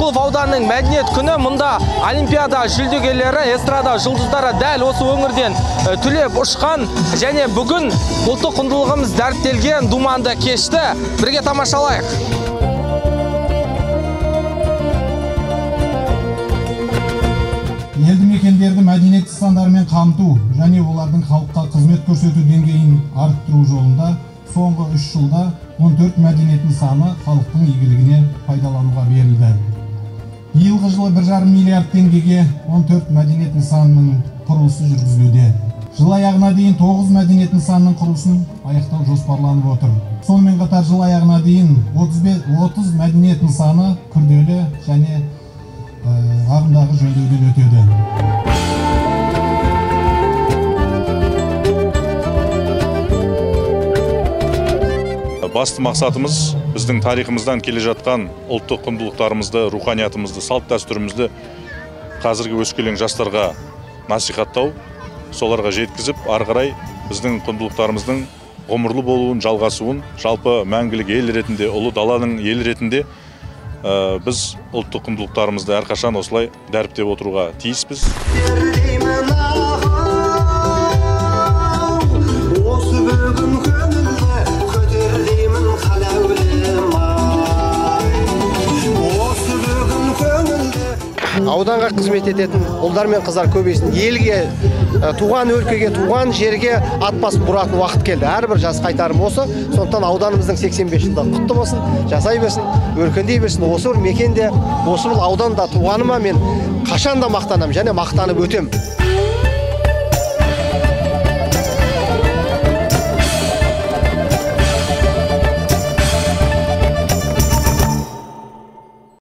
Рысқұлов ауданының мәдениет күні. Мұнда олимпиада жүлдегерлері, эстрада жұлдыздары дәл осы өңірден түлеп ұшқан және бүгін ұлттық құндылығымыз дәріптелген думанды кешті бірге тамашалайық. Елді мекендерді мәдениет нысандарымен қамту және олардың халыққа қызмет көрсету деңгейін арттыру жолында соңғы 3 жылда 14 мәдениет нысаны халықтың игілігіне пайдалануға берілді. Биылғы жылы 1,5 миллиард теңгеге 14 мәдениет нысанының құрылысы жүргізілуде. Жыл аяғына дейін 9 мәдениет нысанының құрылысын аяқтау жоспарланып отыр. Сонымен қатар жыл аяғына дейін 30 мәдениет нысаны күрделі және ағымдағы жөндеуден өтеді. Басты мақсатымыз біздің тарихымыздан келе жатқан ұлттық құндылықтарымызды, руханиятымызды, салт дәстүрімізді қазіргі өскелең жастарға насихаттау, соларға жеткізіп, ары қарай біздің құндылықтарымыздың ғұмырлы болуын, жалғасуын, жалпы мәңгілік ел ретінде, ұлы даланың елі ретінде біз ұлттық құндылықтарымызды әрқашан осылай дәріптеп отыруға тиіспіз. Ауданға қызмет ететін ұлдар мен қыздар көбейсін, елге, туған өлкеге, туған жерге ат басын бұратын уақыт келді. Әрбір жас қайтарым осы. Сондықтан ауданымыздың 85 жылдығы құтты болсын, жасай берсін, өркендей берсін. Осы бір мекенде, осы бір ауданда туғаныма мен қашан да мақтанамын және мақтанып өтем.